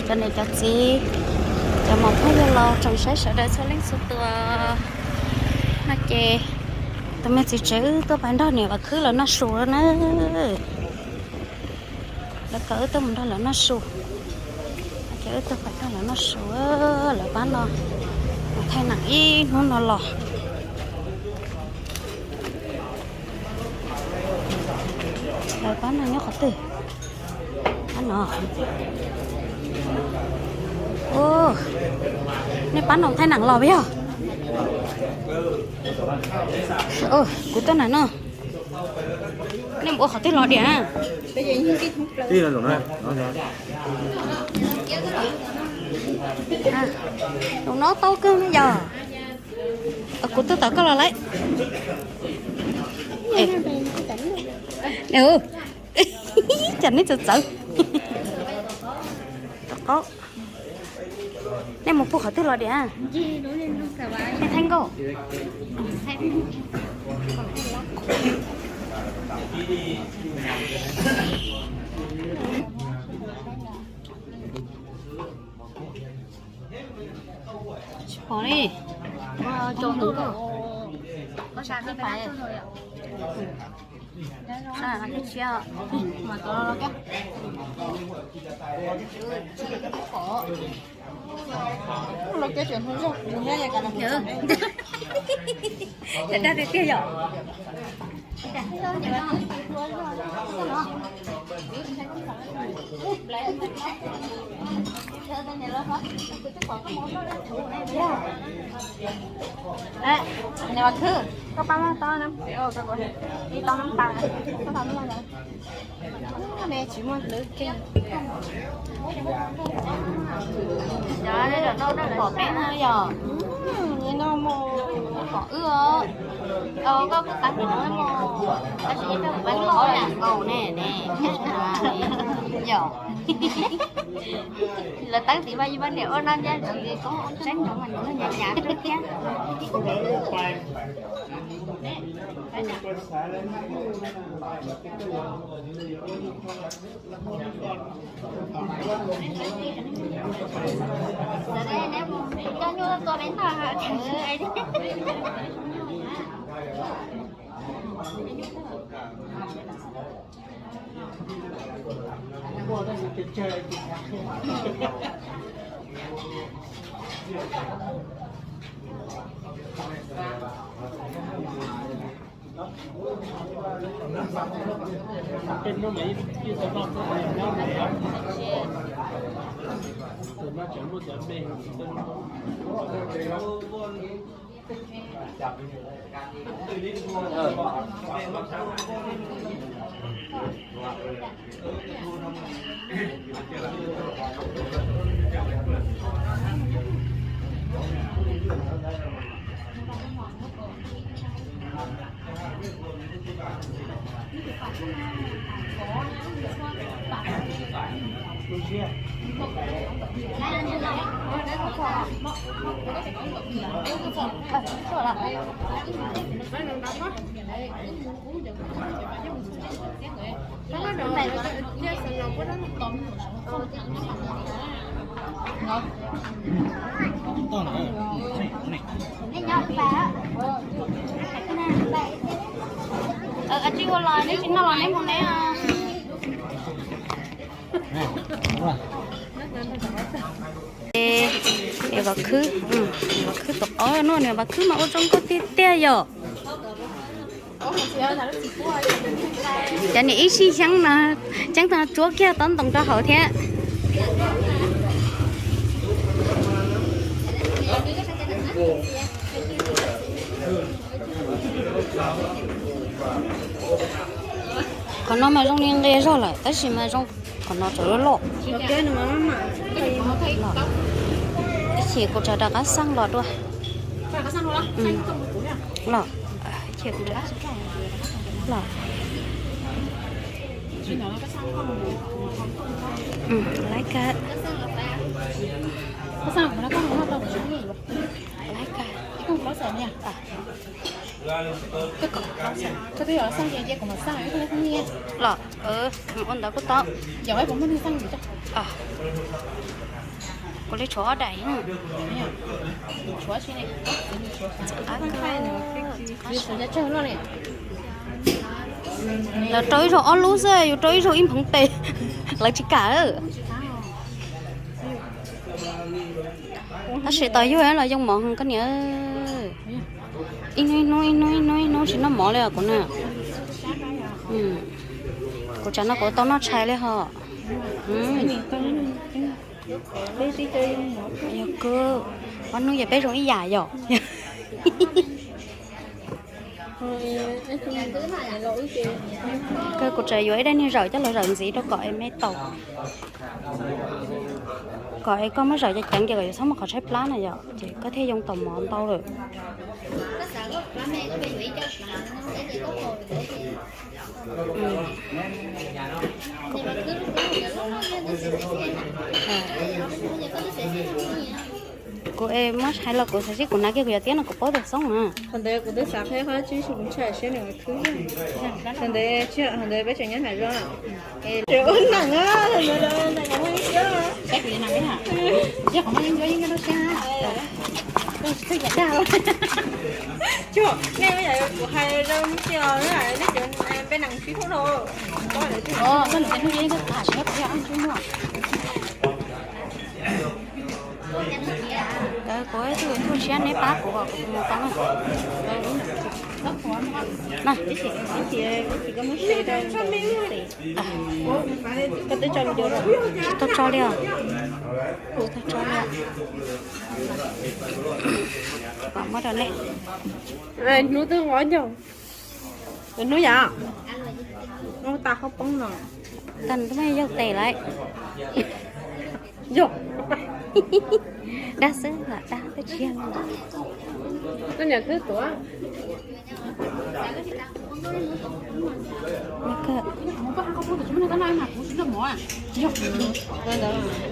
Cov niam cov txiv, cov muam phauj yawg laus tsoom saib sawv daws txhua leej txhua tus, no ces tus me txiv tsev wb tuaj pais nrog niam Vam Khwb lawv noj su na. Lawv kom wb tuaj mus nrog lawv noj su, ces wb tuaj pais nrog lawv noj su. Lawv pab no mus thaij neem ib hnub no los. Lawv pab no nyob qhov twg? Pab no. Nej pab no thaij neem los yog? Kuv tuaj na no. Nej mus ua qhov twg los diam? Tus no tau kawg ne yog. Kuv tuaj tawm koj los lawm. Cas neb txawv txawv. Nej mus pug qhov twg los diam? Nej thaij nkauj. Tsis pom li. Dag tiag tiag yom. Nws Vam Khwb, koj pab muab tau ib tau nab tas, koj tau nab tas. Tsis muaj lwm ke. Pom peb no yog, pom wb os. Koj kuj tav mus tab sis yeej peb lam nkaus ne ne. Yog lawv tab tiv mas yus pab niam ua no ncaj saib nrov mas nrov nyav nyav thiab. Tsis ua los neb tsis noj los neb mus neb. Niam Vam Khwb, Vam Khwb tus qub no, niam Vam Khwb mas ua zoo nkauj tiag tiag yom. Cov niam ib sij xyab no, ceeb toom tsuab kiag tob ntoo rau hauv thiab. Qhov no mas zoo li nqis zog lawm tab sis mas zoo, qhov no tseem loj loj. Ib chim kuv rov rau qab xaj los dua. Los, ib chim kuv rov qab xaj los. Laiv kawg. Laiv kawg. Los, ua ntawd kuj tau. Kuv li tshuav ob daim. Lawv rau ib zaug ob lub xwb, yus rau ib zaug ib nphoov tes. Lawv tsis kam. Tab sis tos yug los yoo mov koj niam. Ib hnub ib hnub ib hnub ib hnub ib hnub tsis noj mov li os kuv na. Kuv tsam no kuv tau noj tshais li hos. Yog kawg, ob hnub yog peb zoo ib yam yom. Kawg kuv tseem yuav ib daim niag zawm coj los zawm ntxiv rau kom es me taum. Kom es koj muab zawm ceev ceev ces kom yuav txhob muaj qhov tshaib plab na yom, ces koj thiaj yoo tau mov ntau lawm. Kuv es muab hais los kuv xav sib kuv hnav kiag kuv yog tiab no kuv paub tias xoob na. Qhov ntawd kuv twb xav qhia qhov tsis kuv ntshai siab nws khwb. Qhov ntawd, qhov ntawd peb tseem nyob hnav zoo. Tseem ua neeg a, neeg muaj yeeb ncuab. Cuag nej yam kuv hais zoo tias nej cov peb neeg sib hlub no. Kuv ib tug tuaj tshiab neb pab kuv kom kuv tus mus tau na. Tsis tau tso li os. Tsis tau tso li. Muab rau nej. Hnub twb nqo ncaug. Hnub yam, hnub tas qhob poob no. Tag nws twb muaj yaug tes lawm. Yog. Dab xwb lam dab twb tsis yog. Koj niam twb tuav.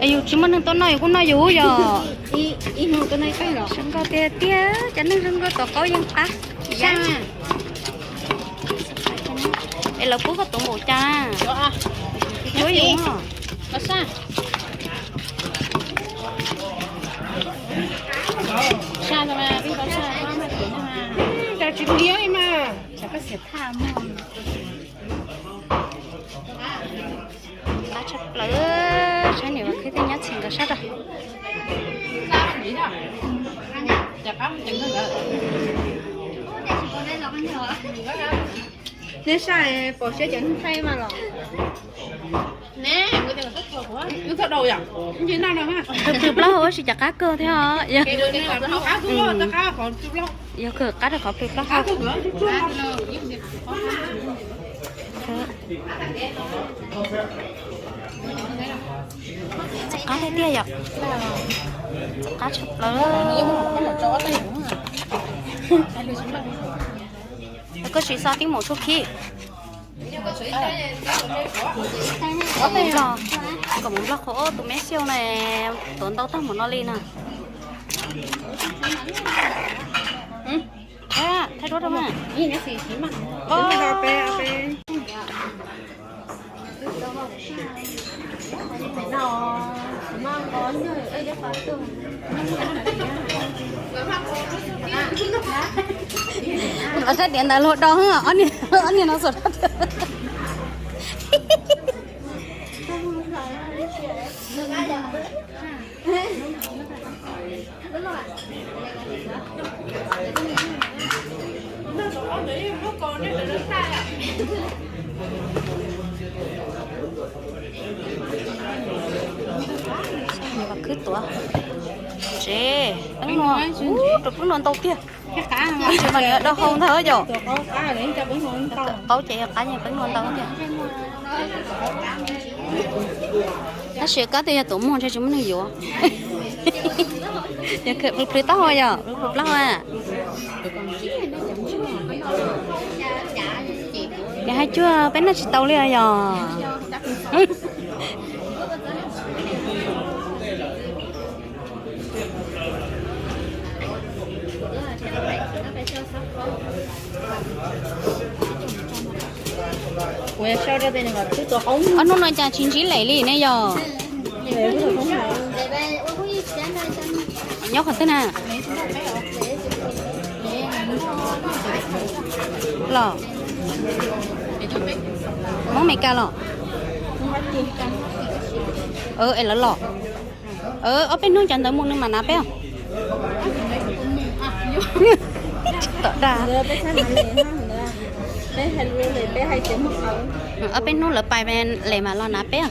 Es yus tsis muaj neeg tuaj noj yus kuj noj yus yog. Zoo nkauj tiag tiag, cov neeg zoo nkauj tom qaub yeej qab. Es lawv pub koj tuav npaum cas? Cuab yus. Tsis liab li mas. Qab tshaj plaws, saib niam Vam Khwb thiab nyab Txhim nkawd sab rau. Nej saib pom siab cov neeg thaij mas los. Plhws plaub hau tab sis cov qab kawg thiab os. Yog kawg qab rau qhov plhws plaub hau. Qab tiag tiag yom. Qab tshaj plaws. Koj tsis xav tib mus tshub khib. Kom mus nplog qhov tus me xiau na, tuav ntau tag mus no li na. Thaij duab rau mas. Lawv saib tias ntawd luag do, ob niag no xuas. Khwb tuav. Tsev, peeb nua, rau peeb nua ntau tiag. Tsis mas nws do hau ntag yom. Qaub ces qab yeej peeb nua ntau tiag. Tab sis kab twb yog tuav muag ntshe tsis muaj neeg yuav. Yog plhws plhws taub hau yom, plhws plhws plaub hau. Niam hais cuag peb noj tsis tau li yom. Ob hnub no cas tsis ntsib Lem li ne yog? Nyob qhov twg na? Los, Hmoob Meskas los? Es lawv los. Ob peb hnub cov ntawd mus nws mam nav peb. Tom dag. Ob peb hnub lawv pais les mam los nav peb.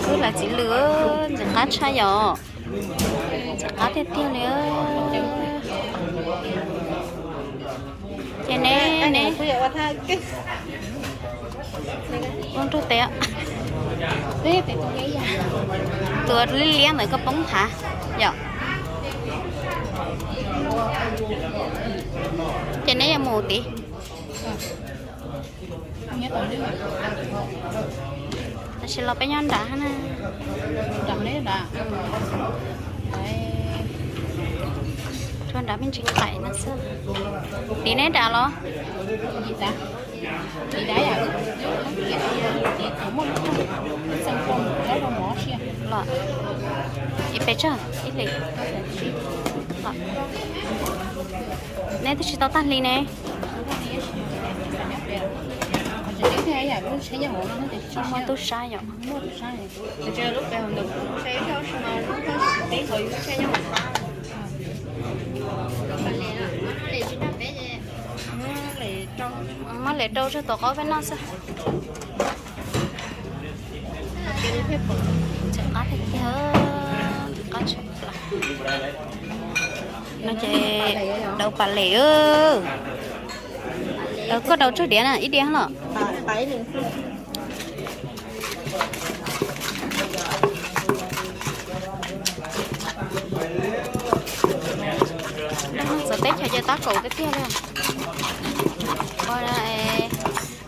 Wb lawv txiv lws ntxim qab tshaj yom. Ntxim qab tiag tiag li. Ces neb, neb ua nrug tes, tus liab liab ntawd koj poob thav yom. Ces neb yuav mus tid. Tam sim los peb nyob nrad na. Tuaj nrad me ntsis qaim no xwb. Tid neb nrad los? Los ib pes tsawg ib hlis. Neb twb tsis tau tag hli ne. Muaj tub sab yom. Muab lem rau tsuag tuav qaub peb noj xwb. Ntxim qab tiag tiag, qab tshaj plaws. No ces daus pas lem. Koj daus tsawg diav na, ib diav los? Txawv teb chaws ces tab kaum tiag tiag li.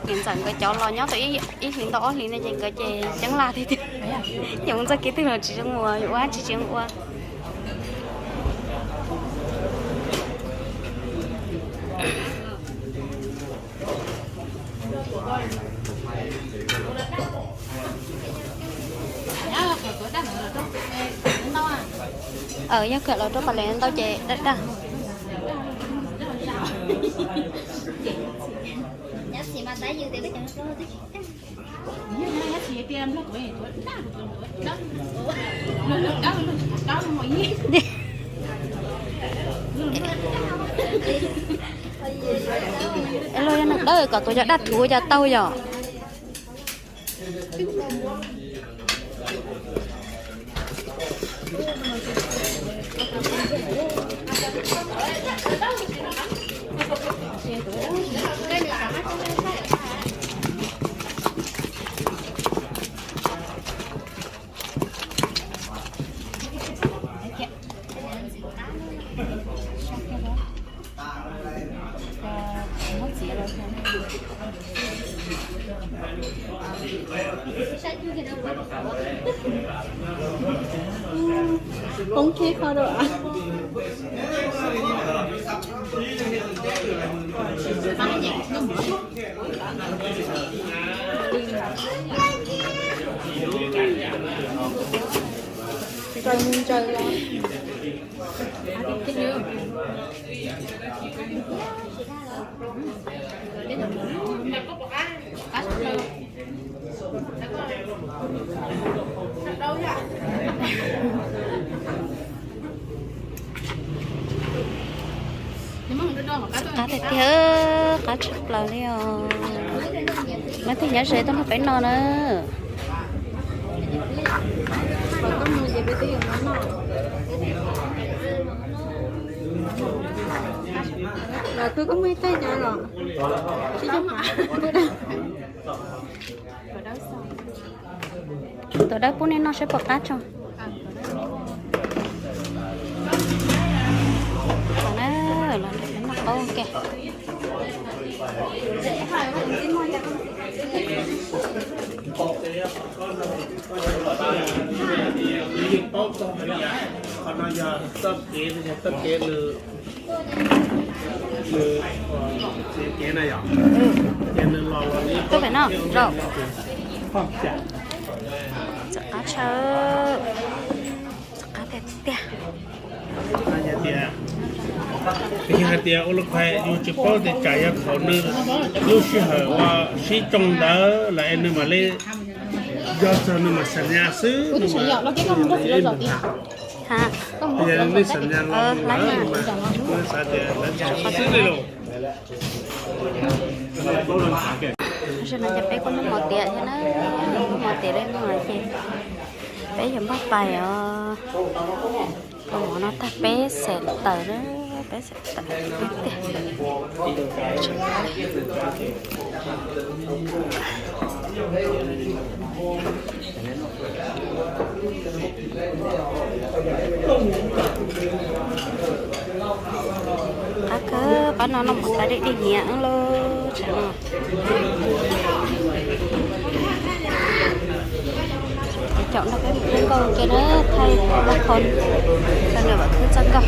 Niam ntxawm nkawd cov los nyob tau ib hlis ntau ob hlis no ces nkawd ces ceeb laj tiag tiag. Yuav mus txoj kev twg los tsis zoo ua, yuav ua dab tsi tsis zoo ua. Yog kawm los rau pas lem ntau ces daj daj. Los yog neeg dawb kom tuav cov daj thuv cov tau yom. Poob khib qhov dua. Ntsaws mus ntsaws los. Qab tiag tiag, qab tshaj plaws li os. Leej twg nyob ze tuaj nrog peb noj na. Los twb koj muaj ib tais nyob los. Tuav dawb pub nej noj saib puas qab tso. Los na, los noj qaub ke. Yeej paub txog qhov no yog txoj kev, txoj kev lwm. Tuaj pem no rau. Txawm qab tshaj, txawm qab tiag tiag. Yog hais tias ua li qhais yus tsis paub tias tsam yog thaum nws lub sij hawm uas sib tsoo ntawd lawm es nws mam li yog txog nws mam xam nyas xwb. Nws mam li xam nyas los lawm, nws xav tias lawv tsis xwb li los. Tam sim no ces peb kuj noj mov tiav thiab na, noj mov tiav li no ces peb yuav npaj pais os. Kaus mov no tag peb xeem tawm na, peb xeem tawm tiag tiag. Qab kawg, qab no noj mov tas dig dig nyiam lauj, tsam no. Ces caum nrog peb mus txog nkauj ke na, thaij laj qhov rau nws vam khwb txog nkauj.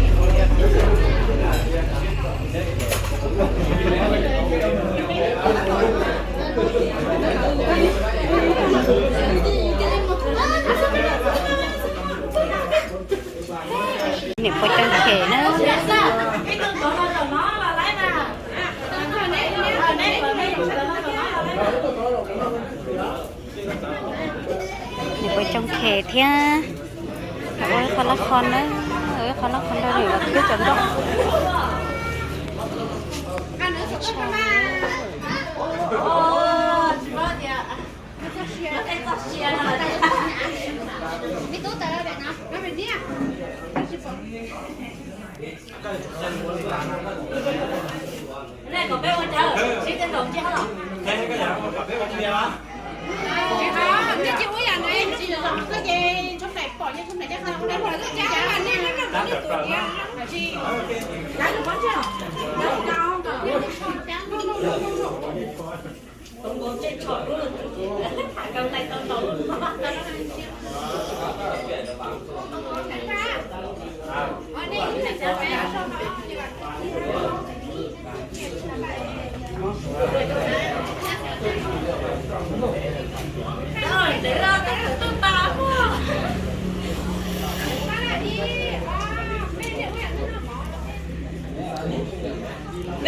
Niam puas coo khem na. Niam puas coo khem thiab. Ua ib qho laj qhov na, ua ib qho laj qhov nrog niam los twb tsaus ntuj.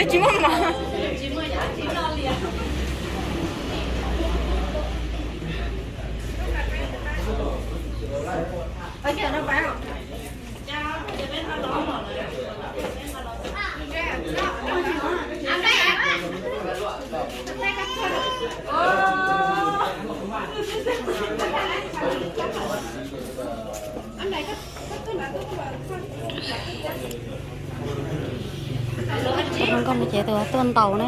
Tsis muaj mov. Tus hluas nkauj no ces tus tuaj ntaus na.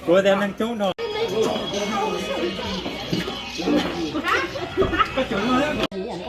Kuv tias neeg coob no. Ua laj qhov no yam tiag yom.